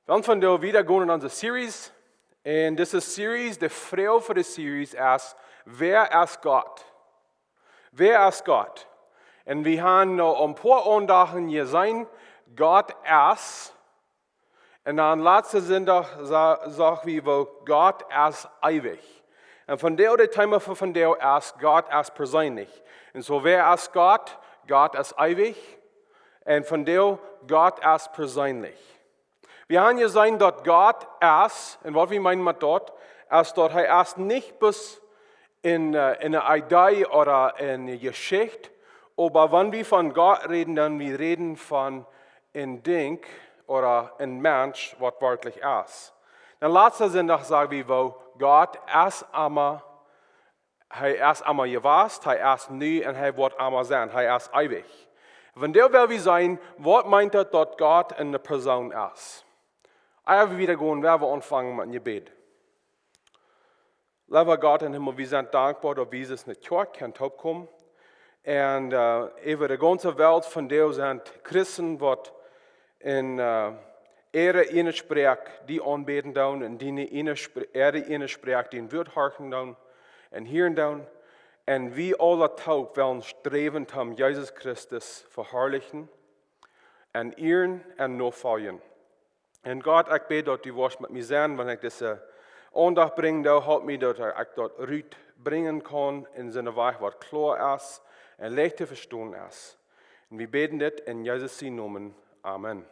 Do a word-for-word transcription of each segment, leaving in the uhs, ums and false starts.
Wie wellen vondoag wieda gonen en onse Series. Un dise Series, de Froag fa de Series es: Wäa es Gott? Wäa es Gott? Un wie haben nu een poa Aundachten jeseenen, Gott es. Un aum latsten Sindach sa-, sagen wie, woo Gott es eewich. Un vondoag, de Thema fa vondoag es: Gott es perseenlich. Un soo, wäa es Gott? Gott es eewich. Un vondoag: Gott es perseenlich. Wie haben jeseenen, daut Gott es, un waut wie meenen met daut, es daut hee es nich bloos een, äh, eene Idee ooda eene Jeschicht, oba wan wie von Gott räden, dan wie räden von een Dinkj ooda een Mensch, waut werkjlich es. Dan latsten Sindach sagen wie, woo Gott es emma, hee es emma jewast, hee es nu un hee woat emma sennen. Hee es eewich. Vondoag well wie seenen, waut meent daut, daut Gott eene Persoon es? Ea wie wieda gonen, well wie aunfangen met een Jebäd. Leewa Gott em Himmel, wie sent dankboa, daut wie soo no Kjoakj kjennen toopkomen. Un, äh, äwa de gaunze Welt vondoag sent Christen, waut en, äh, äare ieejne Sproak die aunbäden doonen, un diene ieejne Spr-, äare ieejne Sproak dien Wuat horchen doonen un hieren doonen. Un wie aula toop wellen sträwen, om Jesus Christus veharlichen un ieren un nofoljen. Un Gott, ekj bäd, daut du woascht met mie sennen, wan ekj dise Aundacht brinjen doo, halp mie, daut ekj daut rut brinjen kaun en soon Wajch, waut kloa es un leicht to vestonen es. Un wie bäden dit en Jesus sienen Nomen. Amen.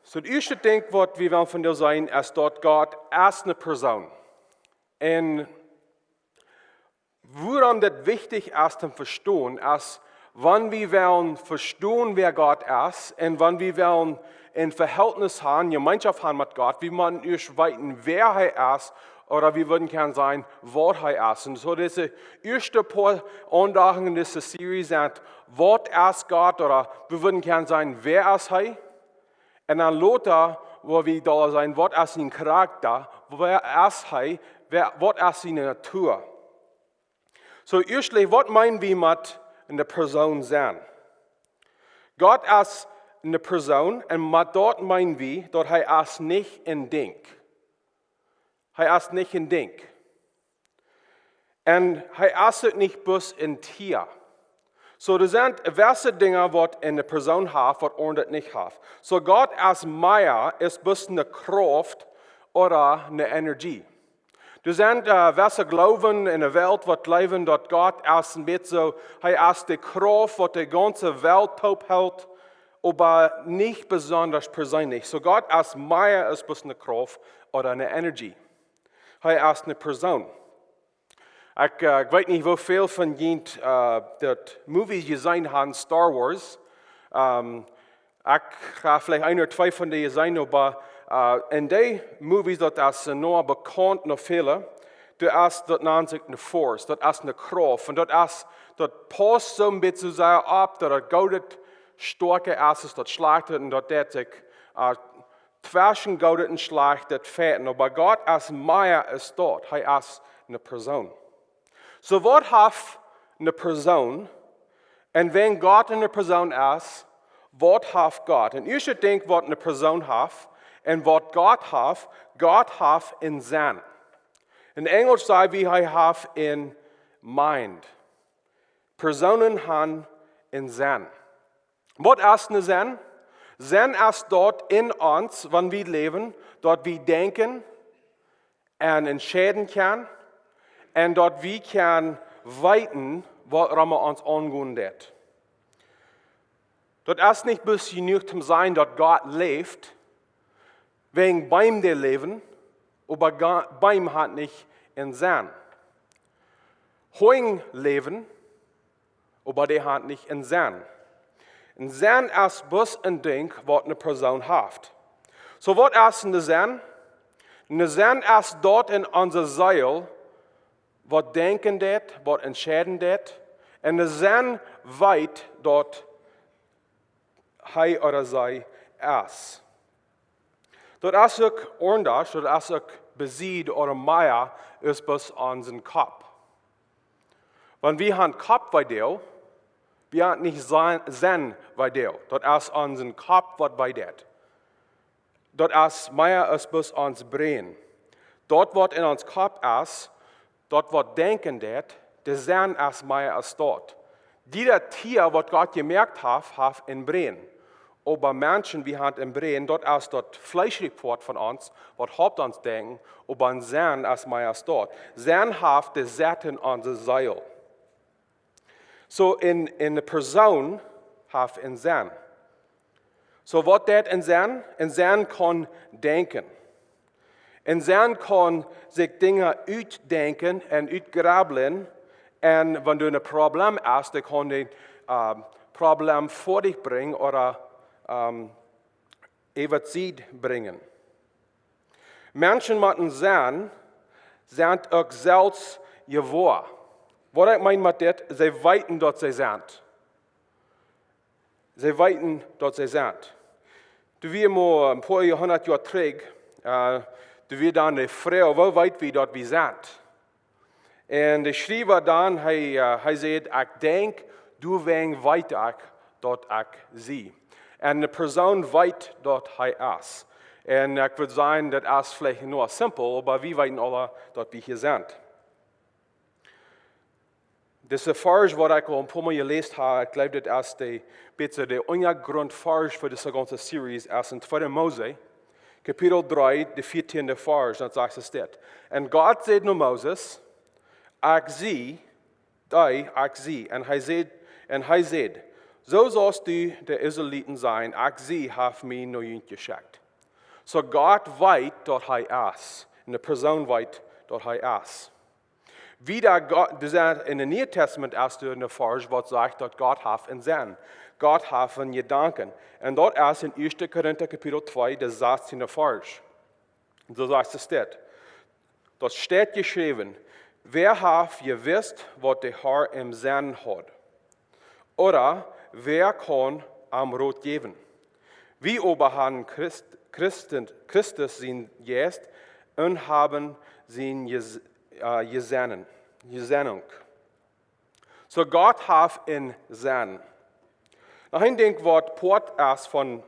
Soo, daut ieeschte Dinkj, waut wie wellen vondoag seenen, es daut Gott es eene Persoon. Un wuarom daut wichtich es to vestonen, es, wan wie wellen vestonen, wäa Gott es, un wan wie wellen een Vehältnis haben, Jemeenschoft haben met Gott, wie motten ieescht weeten, wäa hee es, ooda wie wudden kjennen sajen, waut hee es. Un soo dise ieeschte poa Aundachten en dise Series sent: Waut es Gott? Ooda wie wudden kjennen sajen, wäa es hee? Un dan lota, wua wie doa seenen, waut es sien Karakta? Wäa es hee? Wäa, waut es siene Natua? Soo, ieeschtlich, waut meenen wie met eene Persoon sennen? Gott es eene Persoon, un met daut meenen wie, daut hee es nich een Dinkj. Hee es nich een Dinkj. Un hee es uk nich bloos een Tia. Soo, doa sent jewesse Dinja, waut eene Persoon haft, waut aundre nich haben. Soo, Gott es mea aus bloos eene Krauft ooda eene Energie. Doa sent, äh, jewesse Gloowen en de Welt, waut jleewen, daut Gott es een bät soo, hee es de Krauft, waut de gaunze Welt toop helt, oba nich besonda perseenlich. Soo, Gott es mea aus bloos eene Krauft ooda eene Energie. Hee es eene Persoon. Ekj, äh, ekj weet nich, woo väl von junt, äh, daut Movie jeseenen haben, Star Wars. Ähm, ekj hab veleicht een ooda twee von dee jeseenen, oba, äh, en dee Movies, daut es, äh, noch bekaunt no väle, doa es, daut nant sikj de Force, daut es eene Krauft. Un daut es, daut paust soo een bät soo sea opp, daut daut Goode stoakja es aus daut Schlajchte, un daut deit sikj, äh, tweschen Goodet un Schlajchtet fajchten. Oba Gott es mea aus daut. Hee es eene Persoon. Soo, waut haft eene Persoon? Un wan Gott eene Persoon es, waut haft Gott? Un ieeschte Dinkj, waut eene Persoon haft un waut Gott haft, Gott haft een Senn. En Enjlisch saj wie, hee haft een mind. Persoonen haben een Senn. Waut es een Senn? Senn es daut en ons, wan wie läwen, daut wie denkjen un entscheiden kjennen un daut wie kjennen weeten, waut rom ons aungonen deit. Daut es nich bloos jenuach to sajen, daut Gott läft, wäajen Beem dee läwen, oba Ga-, Beem haben nich een Senn. Hunj läwen, oba dee haben nich een Senn. Een Senn es bloos een Dinkj, waut eene Persoon haft. Soo, waut es een Senn? Een Senn es daut en onse Seel, waut denkjen deit, waut entscheiden deit. Un een Senn weet, daut hee ooda see es. Daut es uk aundasch, daut es uk besied ooda mea aus bloos onsen Kopp. Wan wie haben Koppwee, Wie haben nich Senn, Senn wee deit. Daut es onsen Kopp, waut wee deit. Daut es mea aus bloos ons Brennen. Daut, waut en ons Kopp es, daut, waut denkjen deit, de Senn es mea aus daut. Dee, daut Tia, waut Gott jemoakt haft, haft een Brennen. Oba Menschen, wie haben een Brennen, daut es daut fleeschliche Poat von ons, waut halpt ons denkjen, oba een Senn es mea aus daut. Senn haft de Sett en onse Seel. Soo een, een Persoon haft een Senn. Soo waut deit een Senn? Een Senn kaun denkjen. Een Senn kaun sikj Dinja utdenkjen un utgrublen. Un wan doa een Problem es, dan kaun dee, äh, Problem foadich brinjen ooda, ähm, äwa Sied brinjen. Menschen met een Senn sent uk selfst jewoa. Waut ekj meen met dit, see weeten, daut see sent. See weeten, daut see sent. Doa wia mau een poa Joahundat Joa trigj, äh, doa wia dan de Froag: Woo weet wie, daut wie sent? Un de Schriewa dan, hee, äh, hee säd: Ekj denkj, doawäajen weet ekj, daut ekj sie. Un de Persoon weet, daut hee es. Un ekj wudd sajen, daut es veleicht noch simpel, oba wie weeten aule, daut wie hia sent. Dise Varsch, waut ekj aul een poa mol jeläst hab, ekj jleew, daut es de, bät de Unjagruntvarsch fa dise gaunze Series, es en tweede Mose, Kapitel dree, de vieetieende Varsch, daut sajcht es dit: Un Gott säd no Moses: Ekj sie, dee ekj sie. Un hee säd, un hee säd: Soo saust du de Israeliten sajen: Ekj sie haft mie no junt jeschekjt. Soo Gott weet, daut hee es. Un de Persoon weet, daut hee es. Wieda Gott, doa sent en de Niee Tastament es doa een Varsch, waut sajcht, daut Gott haft een Senn. Gott haft een Jedanken. Un daut es en Ieeschte Korinta Kapitel twee, de sastieende Varsch. Soo sajcht es dit: Daut steit jeschräwen: Wäa haft jewist, waut de Herr em Senn haud? Ooda wäa kaun am Rot jäwen? Wie oba haben Christ, Christen, Christus sien Jeist un haben sien Jes, äh, Jesennen, Jesennunk. Soo Gott haft een Senn. Noch een Dinkj, waut Poat es von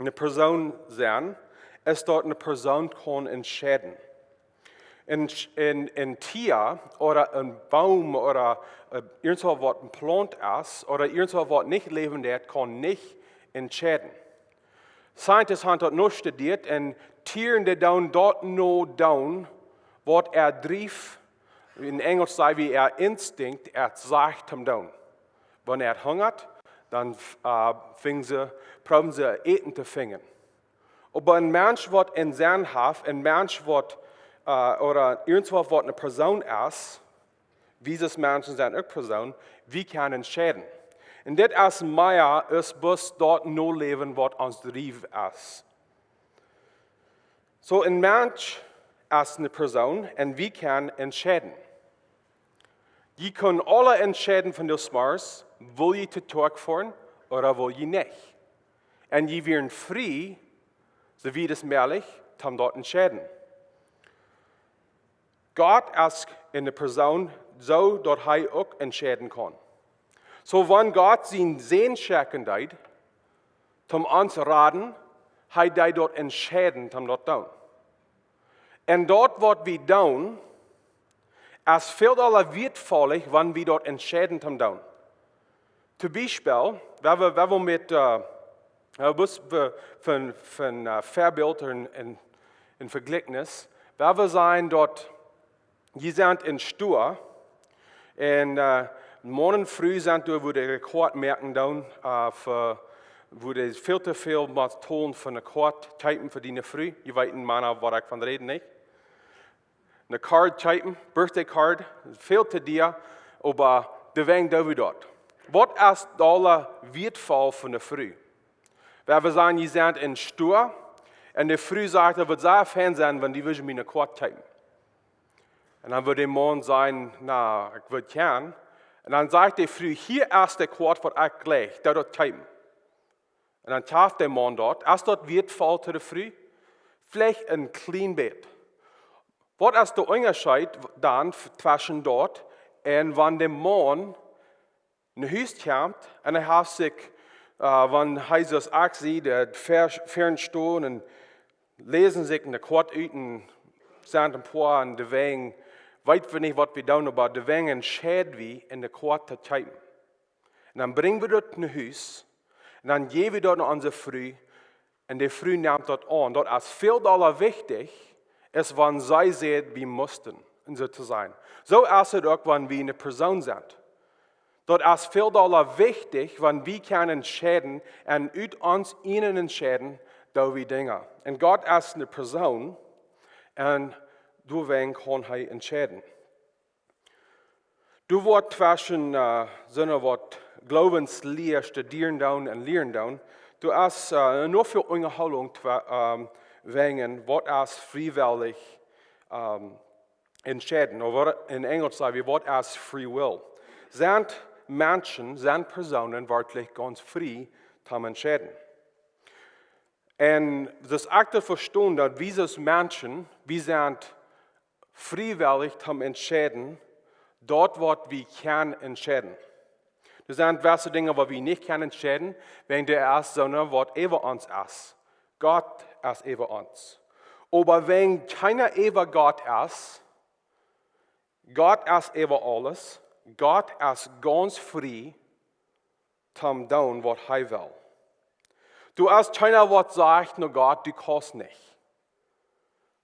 eene Persoon sennen, es, daut eene Persoon kaun entscheiden. En, en, en Tia ooda een Boom ooda, äh, irjentwaut, waut een Plaunt es, ooda irjentwaut, waut nich läwen deit, kaun nich entscheiden. Scientists haben daut nu studieet un Tieren, dee doonen daut nu doonen, waut äa Drift, en Enjlisch saj wie äa instinct, äa sajcht am doonen. Wan äa hungat, dan, äh, finjen see, proowen see Äten to finjen. Oba een Mensch, waut een Senn haft, een Mensch, waut, äh, ooda irjentwaut, waut eene Persoon es, wie soo Menschen sent uk Persoon, wie kjennen entscheiden. Un dit es mea aus bloos daut noläwen, waut ons Drift es. Soo een Mensch es eene Persoon un wie kjennen entscheiden. Jie kjennen aule entscheiden von dis Morjes, wull jie to Kjoakj foaren ooda wull jie nich. Un jie wieren frie, soo wiet aus mäajlich, om daut entscheiden. Gott es eene Persoon, soo daut hee uk entscheiden kaun. Soo wan Gott sienen Sän schekjen deed, om ons raden, hee deed daut entscheiden, om daut doonen. Un daut, waut wie doonen, es väl dolla wieetvolla, wan wie daut entscheiden, om doonen. Toom Biespel, wan wie, wan wie met, äh, wan wie bloos fa, fa, fa, äh, Väabilt un, un, un Vejlikjnis, wan wie sajen, daut jie sent em Store un, äh, Maun un Fru sent doa, wua dee Rekord moaken doonen, äh, fa, wua dee väl to väl mol tolen fa eene Koat kjeepen fa diene Fru. Jie weeten, Mana, waut ekj von räd, nich? Eene Koat kjeepen, Birthday Card, väl to dia, oba doawäajen doo wie daut. Waut es dolla wieetvoll fa eene Fru? Wan wie sajen, jie sent em Store un de Fru sajcht, daut wudd sea fein sennen, wan jie wudden mie eene Koat kjeepen. Un dan wudd de Maun sajen: Na, ekj wudd kjennen. Un dan sajcht de Fru: Hia es de Koat, waut ekj jlikj, doo daut kjeepen. Un dan kjeeft de Maun daut. Es daut wieetvoll to de Fru? Veleicht een kjlien bät. Waut es de Unjascheet dan f-, tweschen daut un wan de Maun no Hus kjemt un hee haft sikj, äh, wan hee soo aus ekj sie, de Vers, Vers stonen un läsen sikj enne Koat ut un sent een poa aun de Wajch, weet wie nich waut wie doonen, oba de Wajch entscheid wie enne Koat to kjeepen. Un dan brinj wie daut no Hus un dan jäw wie daut no onse Fru un de Fru nemt daut aun. Daut es väl dolla wichtich aus wan see sajcht, wie musten, un soo to sennen. Soo es et uk, wan wie eene Persoon sent. Daut es väl dolla wichtich, wan wie kjennen entscheiden un ut ons eenen entscheiden, doo wie Dinja. Un Gott es eene Persoon un doawäajen kaun hee entscheiden. Doa woat tweschen, äh, soone waut Gloowenslia studieren doonen un lieren doonen, doa es, äh, noch väl Unjahoolunk twe-, ähm, wäajen waut es friewellich, ähm, entscheiden, ooda waut, enn Enjelsch saj wie, waut es free will. Sent Menschen, sent Persoonen werkjlich gaunz frie toom entscheiden? Un daut es uk to vestonen, daut wie aus Menschen, wie sent friewellich toom entscheiden, daut waut wie kjennen entscheiden. Doa sent jewesse Dinja waut wie nich kjennen entscheiden, wäajen doa es soona waut äwa ons es. Gott es äwa ons. Oba wäajen kjeena äwa Gott es, Gott es äwa aules, Gott es gaunz frie toom doonen waut hee well. Doa es kjeena waut sajcht no Gott, du kaust nich.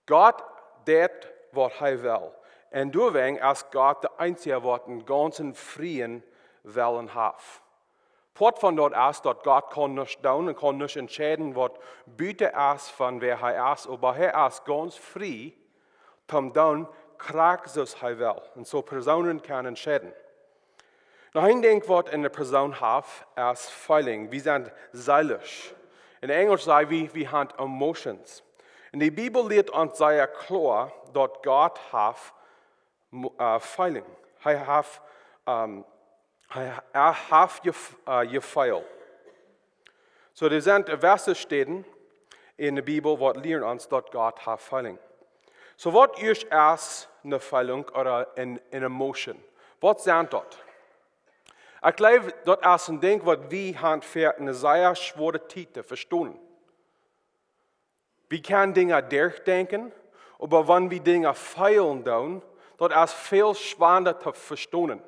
Gott deit waut hee well. Un doawäajen es Gott de eensja waut eenen gaunzen frieen Wellen haft. Poat von daut es daut Gott kaun nuscht doonen un kaun nuscht entscheiden waut buta es von wäa hee es, oba hee es gaunz frie toom doonen krakjt soo aus hee well. Un soo Persoonen kjennen entscheiden. Noch een Dinkj waut eene Persoon haft es feeling. Wie sent seelisch. Enn Enjelsch saj wie, wie haben emotions. Un de Bibel lieet ons sea kloa daut Gott haft mo-, äh, feeling. Hee haft, ähm, hee, hee haft jef-, äh, jefeelt. Soo, doa sent jewesse Städen enne Bibel waut lieren ons daut Gott haft feeling. Soo, waut es eene feeling ooda een, een emotion? Waut sent daut? Ekj jleew, daut es een Dinkj waut wie haben fa eene sea schwoare Tiet to vestonen. Wie kjennen Dinja derchdenkjen, oba wan wie Dinja feelen doonen, daut es väl schwanda to vestonen.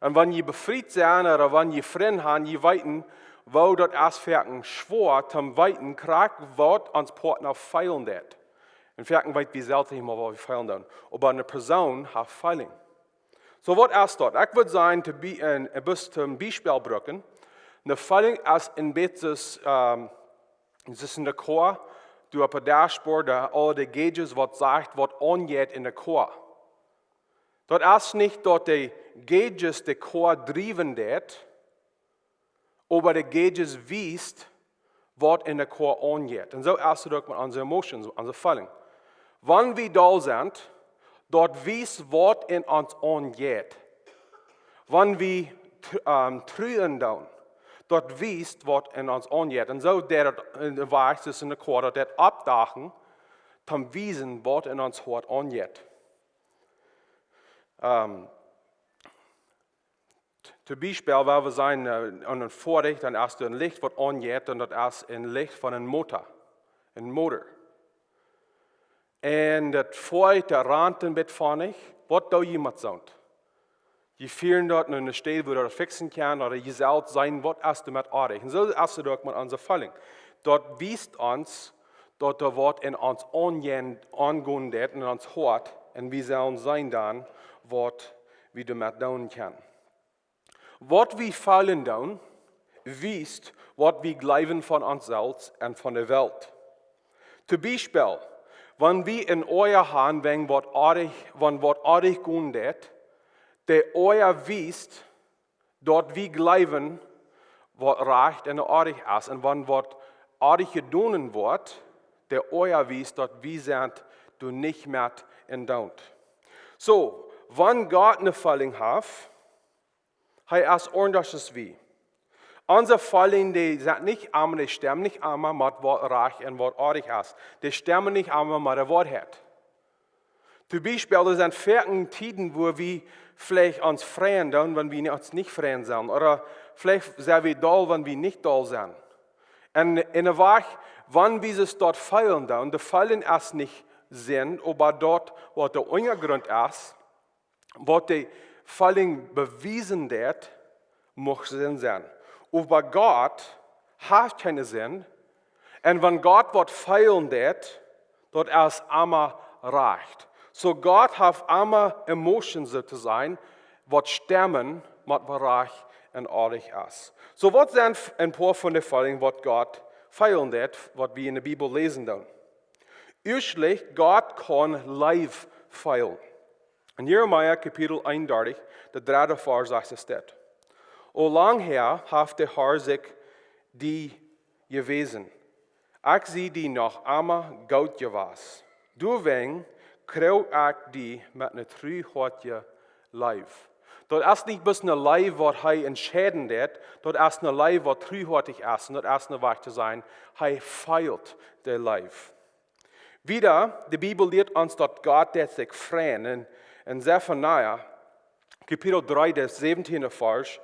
Un wan jie befriet sent ooda wan jie Frind haben, jie weeten, woo daut es fa een schwoa toom weeten krakjt waut ons Partner feelen deit. Un foaken weet wie selfst nich mol waut wie feelen doonen. Oba eene Persoon haft feeling. Soo, waut es daut? Ekj wudd sajen, to be-, een, een bät toom Biespel brucken. Eene feeling es een bät, ähm, daut es enne Koa, doa opp daut Dashboard, doa aule de gauges waut sajcht waut aunjeit enne Koa. Daut es nich daut de gauges de Koa driewen deit, oba de gauges wiest waut enne Koa aunjeit. Un soo es et uk met onse emotions, onse feeling. Wan wie doll sent, daut wiest waut enn ons aunjeit. Wan wie tr-, ähm, truren doonen, daut wiest waut enn ons aunjeit. Un soo deit et enn de Wajch tuschen de Koa, daut deit oppdachen, toom wiesen waut enn ons Hoat aunjeit. Ähm, toom Biespel, wan wie sent, äh, aun een Foatich, dan es doa een Licht waut aunjeit un daut es een Licht von een Motor, een Motor. Un daut Foatich, daut rant een bät von nich. Waut doo jie met soont? Jie fieren daut no eene Städ wua daut fixen kaun, ooda jie selfst seenen waut es doamet oajch. Un soo es et uk met onse feeling. Daut wiest ons daut doa waut enn ons aunjen-, aungonen deit enn ons Hoat, un wie sellen seenen dan waut wie doamet doonen kjennen. Waut wie feelen doonen, wiest waut wie jleewen von ons selfst un von de Welt. Toom Biespel, wan wie een Oaja haben wäajen waut oajch, wan waut oajch gonen deit, de Oaja wiest daut wie jleewen waut rajcht un oajch es. Un wan waut oajch jedonen woat, de Oaja wiest daut wie sent doa nich met enn doonen. Soo, wan Gott eene feeling haft, hee es aundasch aus wie. Onse feeling, dee sent nich emma, dee stemmen nich emma met waut rajcht un waut oajch es. Dee stemmen nich emma met de Woarheit. Toom Biespel, doa sent foaken Tieden, wua wie veleicht ons freien doonen, wan wie ons nich freien sellen. Ooda veleicht sent wie doll, wan wie nich doll sent. Un enne Wajch, wan wie ons doa feelen doonen, de Feeling es nich Sind, oba daut, waut de Unjagrunt es, waut de Feeling bewiesen deit, mucht Sind sennen. Oba Gott haft kjeene Sind. Un wan Gott waut feelen deit, daut es emma rajcht. Soo Gott haft emma Emotions, soo to sajen, waut stemmen met waut rajcht un oadich es. Soo waut sent een poa von de Feeling, waut Gott feelen deit, waut wie enne Bibel läsen doonen? Ieeschtlich, Gott kaun Leew feelen. En Jeremia Kapitel eenundartich, de dredde Varsch, sajcht et: "O lang häa haft de Herr sikj die jewäsen. Ekj sie die noch emma goot jewast. Doawäajen kjrieech ekj die met eene truhoatje Leew." Daut es nich bloos eene Leew, waut hee entscheiden deit, daut es eene Leew, waut truhoatich es, un daut es een Wajch to sajen, hee feelt de Leew. Wieda, de Bibel lieet ons, daut Gott deit sikj freien. En, en Sefania, Kapitel dree, de säwentieende Varsch,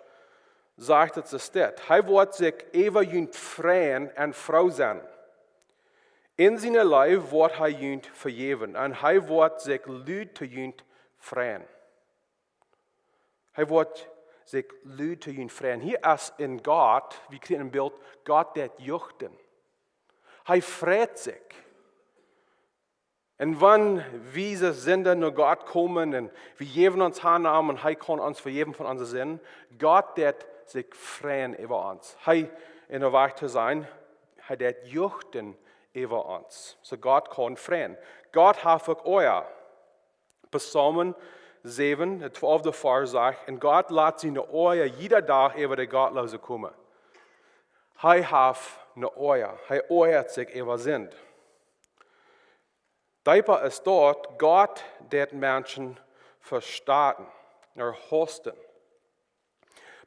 sajcht et soo: "Hee woat sikj äwa junt freien un froo sennen. En siene Leew woat hee junt vejäwen, un hee woat sikj lud to junt freien." Hee woat sikj lud to junt freien. Hia es en Gott, wie kjrieen een Bilt, Gott deit juchen. Hee freit sikj. Un wan wie aus Sinda no Gott komen un wie jäwen ons han aun am un hee kaun ons vejäwen von onse Sind, Gott deit sikj freien äwa ons. Hee, enne Wajch to sajen, hee deit juchen äwa ons. Soo Gott kaun freien. Gott haft uk Oaja. Psalm säwen, de twalfte Varsch sajcht: "Un Gott lat siene Oaja jieda Dach äwa de Gottloose komen." Hee haft eene Oaja. Hee oajat sikj äwa Sind. Deepa es daut, Gott deit Menschen vestaten, erhausten.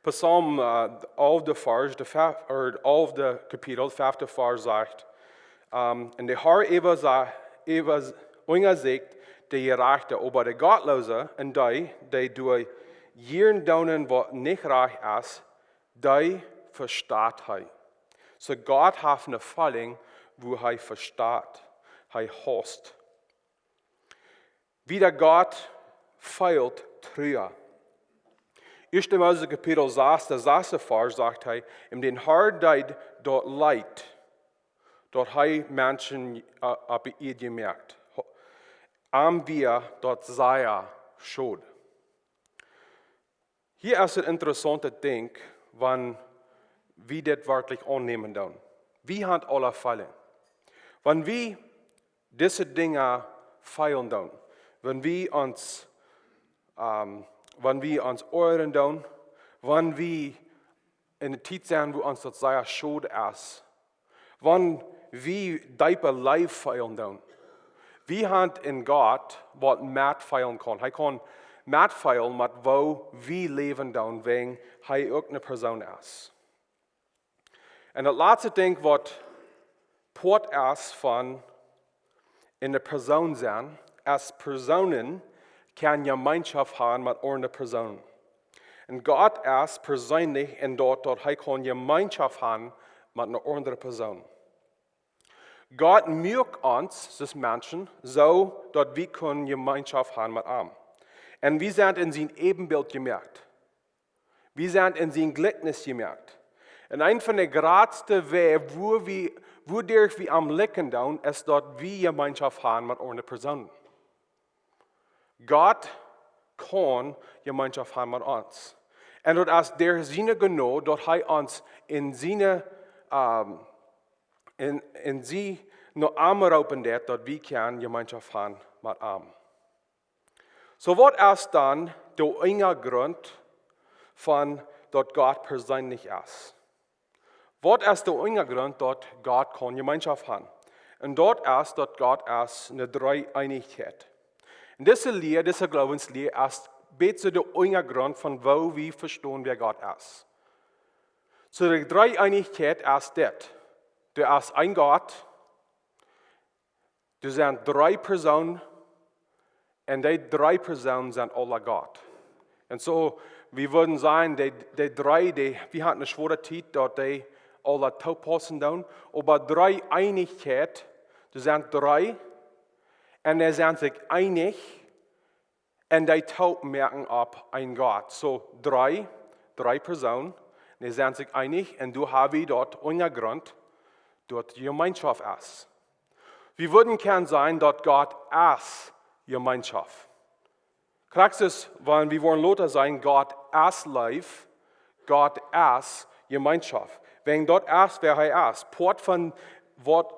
Psalm, äh, alfte Varsch, de fef-, ooda alfte Kapitel, fefte Varsch sajcht, ähm, "Un de Herr äwa sa-, äwa s-, unjasieekjt de Jerajchte, oba de Gottloose un dee, dee doa jieren doonen, waut nich rajcht es, dee vestat hee." Soo Gott haft eene Feeling, wua hee vestat, hee haust. Wieda, Gott feelt Trua. Ieeschte Mose Kapitel sas, de sasste Varsch sajcht hee: "Un dän Herr deed daut leet, daut hee Menschen, äh, opp de Ieed jemoakt. Ho-, am wia daut sea schod." Hia es een interessauntet Dinkj, wan wie dit werkjlich aunnämen doonen. Wie haben aule Feeling. Wan wie dise Dinja feelen doonen, wan wie ons, ähm, wan wie ons oajren doonen, wan wie en eene Tiet sent, wua ons daut sea schod es, wan wie deepe Leew feelen doonen, wie haben en Gott waut metfeelen kaun. Hee kaun metfeelen met woo wie läwen doonen, wäajen hee uk eene Persoon es. Un daut latste Dinkj, waut Poat es von eene Persoon sennen, es Persoonen kjennen Jemeenschoft haben met aundre Persoonen. Un Gott es perseenlich en daut, daut hee kaun Jemeenschoft haben met eene aundre Persoon. Gott muak ons, aus Menschen, soo daut wie kjennen Jemeenschoft haben met am. Un wie sent en sien Äwenbilt jemoakt. Wie sent en sien Jlikjnis jemoakt. Un eent von de jratste Wäaj, wua wie, wuaderch wie am likjen doonen, es daut wie Jemeenschoft haben met aundre Persoonen. Gott kaun Jemeenschoft haben met ons. Un daut es derch siene Jnod, daut hee ons en siene, ähm, en, en sie no am roopen deed, daut wie kjennen Jemeenschoft haben met am. Soo, waut es dan de Unjagrunt von daut Gott perseenlich es? Waut es de Unjagrunt daut Gott kaun Jemeenschoft haben? Un daut es daut Gott es eene Dreeeenichkjeit. Un dise Lia, dise Gloowenslia es bät soo de Unjagrunt von woo wie vestonen, wäa Gott es. Soo, de Dreeeenichkjeit es dit. Doa es een Gott, doa sent dree Persoonen, Un dee dree Persoonen sent aula Gott. Un soo, wie wudden sajen, dee, dee dree, dee, wie haben eene schwoare Tiet, daut dee aula toopaussen doonen. Oba Dreeeenichkjeit, doa sent dree, un dee sent sikj eenich, un dee toop moaken opp een Gott. Soo dree, dree Persoonen, un dee sent sikj eenich, un doa hab wie daut Unjagrunt, daut Jemeenschoft es. Wie wudden kjennen sajen, daut Gott es Jemeenschoft. Krakjt soo, wan wie woaren lota sajen, Gott es Leew, Gott es Jemeenschoft. Wäajen daut es, wäa hee es. Poat von waut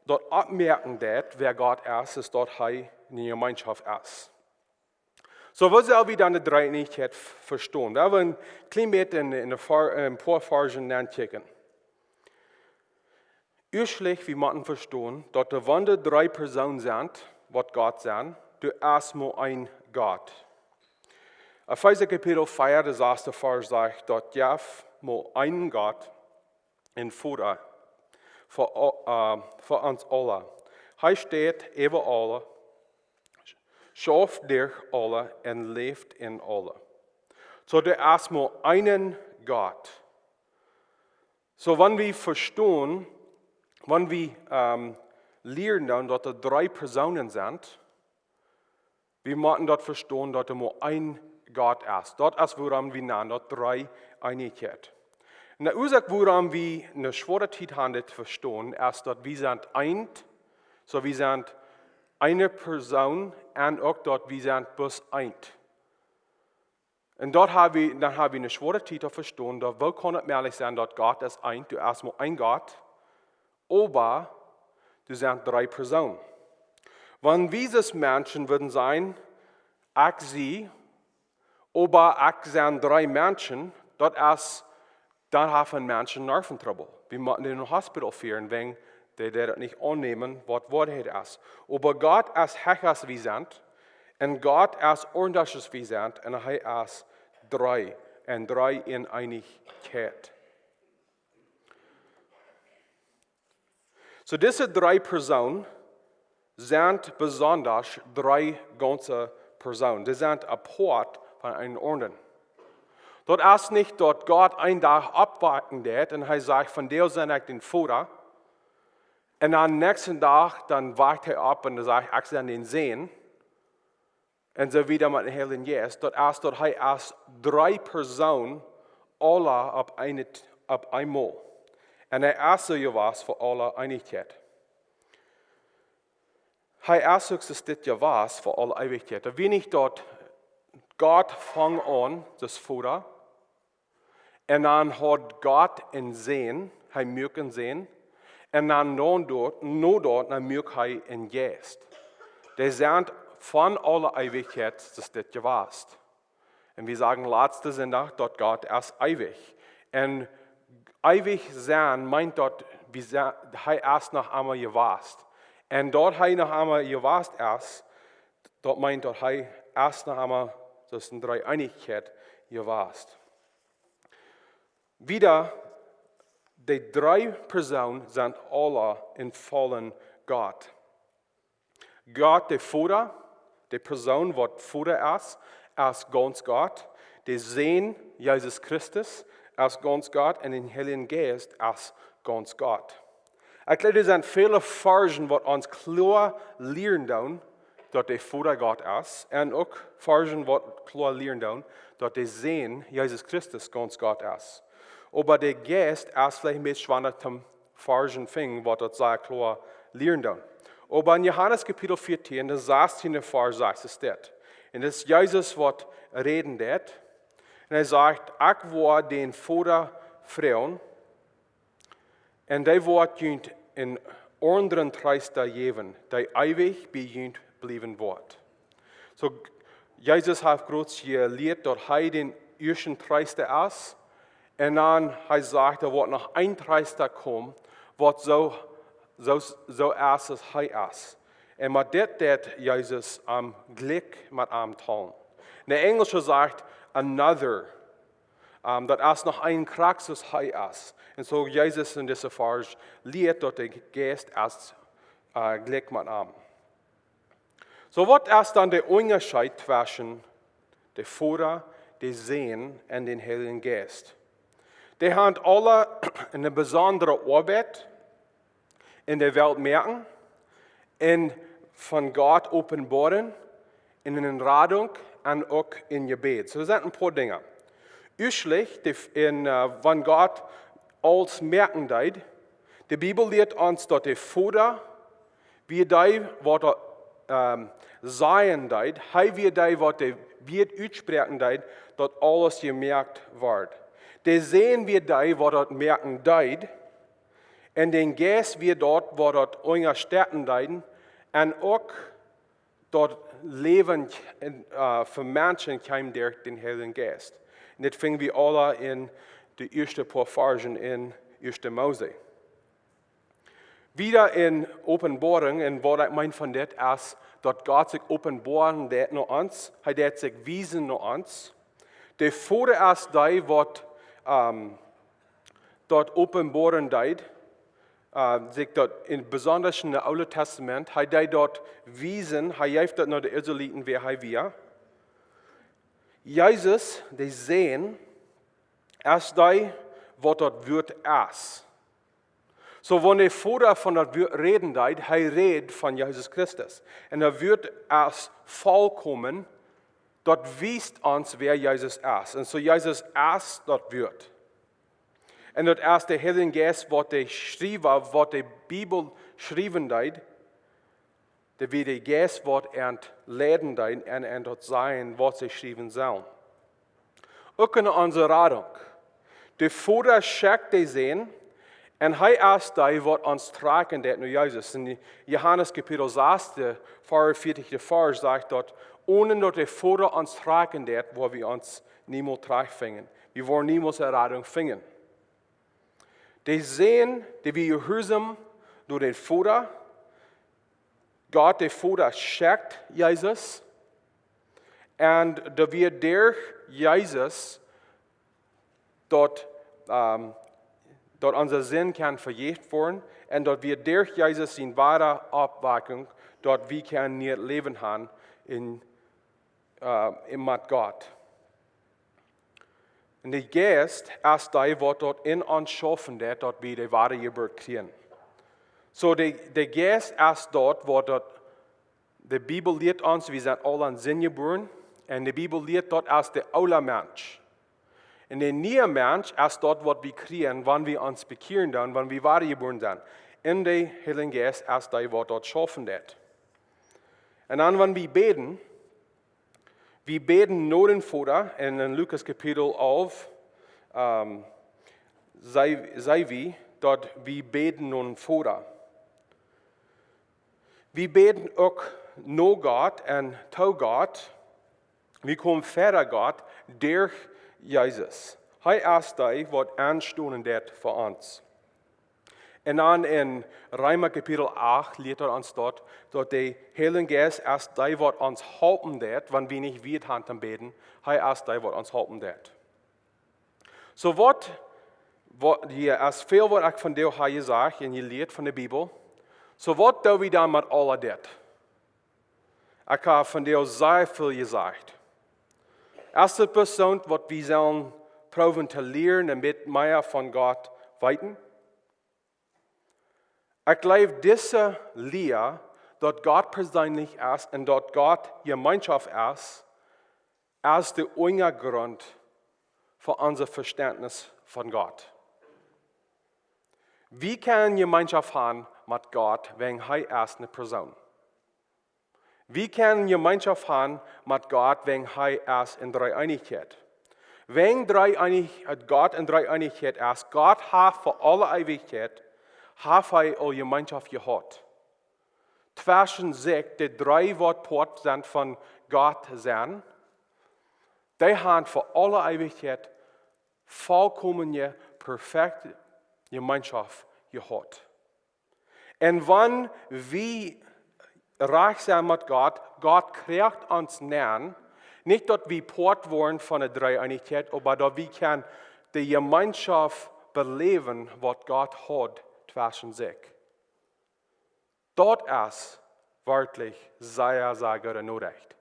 daut oppmoaken deit, wäa Gott es, es daut hee enne Jemeenschoft es. Soo, woo sell wie dan de Dreeeenichkjeit vestonen? Well wie een kjlien bät en, en, een poa Varzen nenkjikjen. Ieeschtlich, wie motten vestonen, daut doa, wan doa dree Persoonen sent, waut Gott sent, doa es mau een Gott. Efeesa Kapitel vea, de sasta Varsch sajcht, daut jeft mau eenen Gott un Voda fa, äh, fa ons aula. Hee steit äwa aula, schauft derch aula un läft en aula. Soo, doa es mau eenen Gott. Soo, wan wie vestonen, wan wie, ähm, lieren dan, daut doa dree Persoonen sent, wie motten daut vestonen, daut doa mau een Gott es. Daut es, wuarom wie nanen daut Dreeeenichkjeit. Un de Uasoak, wuarom wie eene schwoare Tiet haben, dit to vestonen, es daut wie sent eent, soo wie sent eene Persoon, un uk daut wie sent bloos eent. Un daut hab wie, dan hab wie eene schwoare Tiet to vestonen, daut, woo kaun et mäajlich sennen, daut Gott es eent, doa es mau een Gott, oba doa sent dree Persoonen. Wan wie aus Menschen wudden sajen, ekj sie, oba ekj sie dree Menschen, daut es, dan haft een Mensch Nerventrubbel. Wie motten dän em Hospital fieren, wäajen dee, dee daut nich aunnämen, waut Woarheit es. Oba Gott es hecha aus wie sent, un Gott es aundasch aus wie sent, un hee es dree, un Dreeeenichkjeit. Soo, dise dree Persoonen sent besonda dree gaunze Persoonen. Dee sent apoat von eenen aundren. Daut es nich daut Gott eenen Dach oppwaken deed un hee sajcht, vondoag sie ekj de Voda. Un aum näakjsten Dach, dan wacht hee opp un dan sajcht, ekj sie de Sän. Un soo wieda met dän Heiljen Jeist. Daut es daut hee aus dree Persoonen aula opp eene, opp eemol. Un hee es soo jewast fa aule Eewichkjeit. Hee es uk soo dit jewast fa aule Eewichkjeit. Daut wie nich daut Gott funk aun, daut Voda, un dan haud Gott eenen Sän, hee muak eenen Sän, un dan no daut, no daut, dan muak hee eenen Jeist. Dee sent von aule Eewichkjeit, daut dit jewast. Un wie sajen latsten Sindach, daut Gott es eewich. Un eewich sennen meent daut, wie se-, hee es noch emma jewast. Un daut hee noch emma jewast es, daut meent daut hee es noch emma, daut es eene Dreeeenichkjeit jewast. Wieda, dee dree Persoonen sent aula een vollen Gott. Gott, de Voda, de Persoon waut Voda es, es gaunz Gott. De Sän, Jesus Christus, es gaunz Gott. Un de Heilje Jeist es gaunz Gott. Ekj jleew, doa sent väle Varzen waut ons kloa lieren doonen, daut de Voda Gott es. Un uk Varzen waut kloa lieren doonen, daut de Sän, Jesus Christus, gaunz Gott es. Oba de Jeist es veleicht een bät schwanda toom Varzen finjen, waut daut sea kloa lieren doonen. Oba en Johanes Kapitel vieetieen, de sastieende Varsch sajcht et dit. Un daut es Jesus waut räden deed. Un hee sajcht, ekj woa dän Voda froagen, un dee woat junt eenen aundren Treesta jäwen, dee eewich bie junt bliewen woat. Soo, Jesus haft krakjt jelieet daut hee dän ieeschten Treesta es. Un dan, hee sajcht, doa woat noch een Treesta komen, waut soo, soo, soo es aus hee es. Un met dit deed Jesus am jlikj met am talen. En de Enjelsche sajcht another. Ähm, daut es noch een Christus hee es. Un soo Jesus en dise Varsch lieet daut de Jeist es, äh, jlikj met am. Soo, waut es dan de Unjascheet tweschen de Voda, de Sän un dän Heiljen Jeist? Dee haben aule eene besondre Oabeit en de Welt moaken un von Gott openboaren, en eene Radunk un uk en Jebäd. Soo, daut sent een poa Dinja. Uaschlich, de, en, äh, wan Gott aules moaken deed, de Bibel lieet ons, daut de Voda wia dee, waut daut, ähm, sajen deed, hee wia dee, waut de Wieed utspräakjen deed, daut aules jemoakt wort. De Sän wia dee, waut daut moaken deed, un de Jeist wia daut, waut daut unjastetten deed, un uk daut Läwen en, äh, fa Menschen kjeem derch dän Heiljen Jeist. Un dit finj wie aula en de ieeschte poa Varzen en ieeschte Mose. Wieda en Openboarunk, un waut ekj meen von dit es, daut Gott sikj openboaren deed no ons, hee deed sikj wiesen no ons. De Voda es dee, waut, ähm, daut openboaren deed, äh, sikj daut en besonda en daut Oole Tastament, hee deed daut wiesen, hee jeef daut no de Israeliten, wäa hee wia. Jesus, de Sän, es dee, waut daut Wuat es. Soo, wan de Voda von daut Wuat räden deed, hee räd von Jesus Christus. Un daut Wuat es volkomen, daut wiest ons, wäa Jesus es. Un soo, Jesus es daut Wuat. Un daut es de Heilje Jeist, waut de Schriewa, waut de Bibel schriewen deed, daut wia de Jeist, waut an leiden deed un an daut sajen, waut see schriewen sellen. Uk en onse Radunk. De Voda schekjt de Sän, un hee es dee, waut ons trakjen deit no Jesus. En Johanes Kapitel sas, de veeaunvieetichste Varsch, sajcht daut, onen daut de Voda ons trakjen deit, woa wie ons niemols trajchtfinjen. Wie woaren niemols eene Radunk finjen. De Sän, dee wia jehuarsom no dän Voda, Gott de Voda schekjt Jesus, un daut wia derch Jesus, daut, ähm, daut onse Sind kaun vejäft woaren, un daut wia derch Jesus siene Wadaoppwakjunk, daut wie kjennen nieet Läwen haben en, äh, en met Gott. Un de Jeist es dee, waut daut en ons schaufen deit, daut wie de woare Jeburt kjrieen. Soo, de, de Jeist es daut, waut daut, de Bibel lieet ons, wie sent aula en Sind jebuaren. Un de Bibel lieet daut es de oola Mensch. Un de niea Mensch es daut, waut wie kjrieen, wan wie ons bekjieren doonen, wan wie woare jebuaren sent. Un de Heilje Jeist es dee, waut daut schaufen deit. Un dan, wan wie bäden, wie bäden no dän Voda, un en Lukas Kapitel alf, ähm, saj, saj wie, daut wie bäden no dän Voda. Wie bäden uk no Gott un to Gott. Wie komen ver Gott derch Jesus. Hee es dee, waut aunstonen deit fa ons. Un dan en Reema Kapitel acht lieet daut ons daut, daut de Heilje Jeist es dee, waut ons halpen deit, wan wie nich wieet haben toom bäden. Hee es dee, waut ons halpen deit. Soo, waut, waut, hia es väl, waut ekj vondoag hab jesajcht un jelieet von de Bibel. Soo, waut doo wie dan met aul dit? Ekj hab vondoag sea väl jesajcht. Es de Persoon, waut wie sellen proowen to lieren un een bät mea von Gott weeten? Ekj jleew, dise Lia, daut Gott perseenlich es un daut Gott Jemeenschoft es, es de Unjagrunt fa onse Vestentnis von Gott. Wie kjennen Jemeenschoft haben met Gott, wäajen hee es eene Persoon. Wie kjennen Jemeenschoft haben met Gott, wäajen hee es en Dreeeenichkjeit. Wäajen Dreeeenich-, Gott en Dreeeenichkjeit es, Gott haft fa aule Eewichkjeit, haft hee aul Jemeenschoft jehaut. Tweschen sikj, de dree waut Poat sent von Gott sennen, dee haben fa aule Eewichkjeit volkomne, perfekte Jemeenschoft jehaut. Un wan wie rajcht sent met Gott, Gott kjricht ons nenn, nich daut wie Poat woaren von de Dreeeenichkjeit, oba daut wie kjennen de Jemeenschoft beläwen, waut Gott haft tweschen sikj. Daut es, werkjlich sea, sea goode Norecht.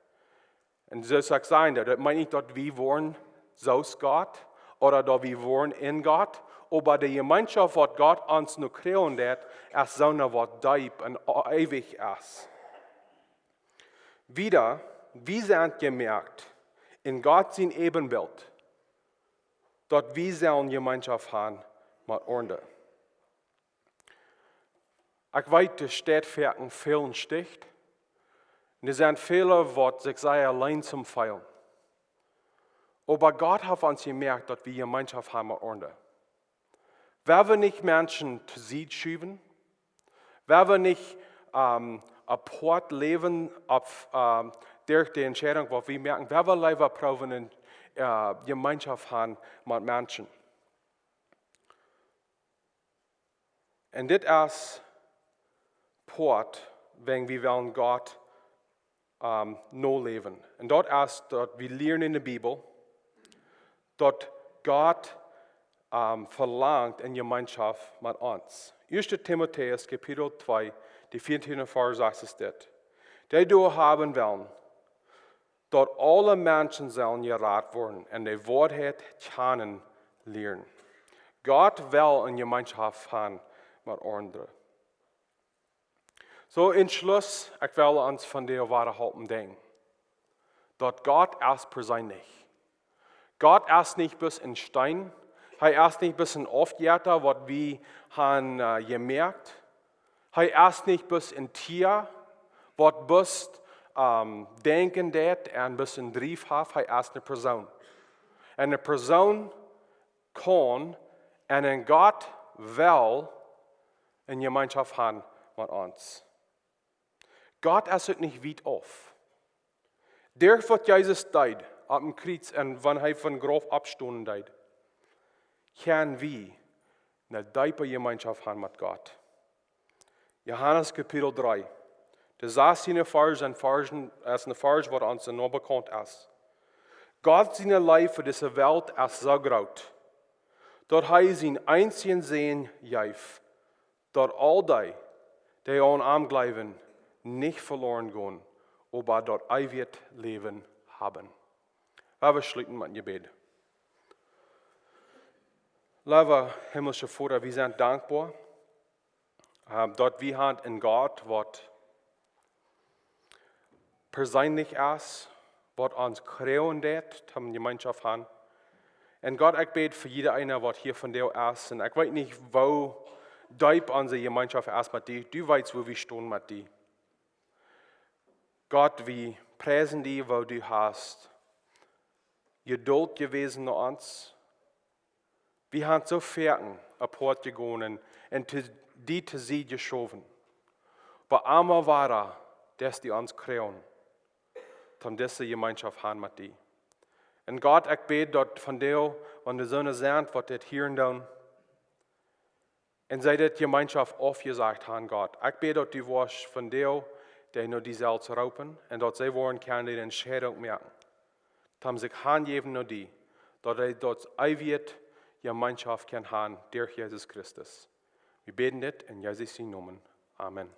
Un soo aus ekj säd, daut meent nich daut wie woaren soo aus Gott ooda daut wie woaren en Gott, oba de Jemeenschoft waut Gott ons nu kjrieen deit, es soone waut deep un eewich es. Wieda, wie sent jemoakt en Gott sien Ebenbilt, daut wie sellen Jemeenschoft haben met aundre. Ekj weet, de Städ werkjen väl un sticht. Un doa sent väle waut sikj sea auleen feelen. Oba Gott haft ons jemoakt daut wie Jemeenschoft haben met aundre. Wie woaren nich Menschen to Sied schuwen. Wie woaren nich ähm, apart läwen opp, ähm, derch de Entscheidunk waut wie moaken. Wie woaren leewa proowen en äh, Jemeenschoft haben met Menschen. Un dit es Poat, wan wie wellen Gott ähm, noläwen. Un daut es daut wie lieren en de Bibel, daut Gott ähm, velangt en Jemeenschoft met ons. Ieeschte Timotäus Kapitel twee, de vieetiende Varsch sajcht es dit: Dee doa haben wellen, daut aule Menschen sellen jerat woaren un de Woarheit kjanen lieren. Gott well en Jemeenschoft haben met aundre. Soo, en Schluss, ekj well ons vondoag wada halpen denkjen, daut Gott es perseenlich. Gott es nich bloos en Steen. Hee es nich bloos en Aufjetta waut wie haben äh, jemoakt. Hee es nich bloos en Tia waut bloos ähm, denkjen deit un bloos en Drift haft. Hee es ne Persoon. Un ne Persoon kaun un en Gott well en Jemeenschoft haben met ons. Gott es uk nich wiet auf. Derch waut Jesus deed opp däm Kjriez un wan hee vom Grauf oppstonen deed, kjenn wie ne deepe Jemeenschoft haben met Gott. Johanes Kapitel dree. De sastiende Varsch, een Varsch, es een Varsch waut ons noch bekaunt es. Gott siene Leew fa dise Welt es soo groot, daut hee sienen eensjen Sän jeef, daut aul dee, dee aun am jleewen, nich veloren gonen, oba daut eewje Läwen haben. Lot ons schluten met een Jebäd. Leewa himmlischa Voda, wie sent dankboa ähm, daut wie haben en Gott waut perseenlich es, waut ons kjrieen deit, toom Jemeenschoft haben. Un Gott, ekj bäd fa jieda eena waut hia vondoag es. Un ekj weet nich woo deep onse Jemeenschoft es met die. Du weetst woo wie stonen met die. Gott, wie priesen die woo du hast Jedult jewäsen no ons. Wie haben soo foaken apart jegonen un to, die to Sied jeschowen. Oba emma wada deist du ons kjrieen, toom dise Jemeenschoft haben met die. Un Gott, ekj bäd daut vondoag, wan doa soone sent waut dit hieren doonen, un see daut Jemeenschoft aufjesajcht haben, Gott, ekj bäd daut du woascht vondoag dee no die selfst roopen un daut see woaren kjennen de Entscheidunk moaken, toom sikj hanjäwen no die, daut see daut eewje Jemeenschoft kjennen haben derch Jesus Christus. Wie bäden dit en Jesus sienen Nomen. Amen.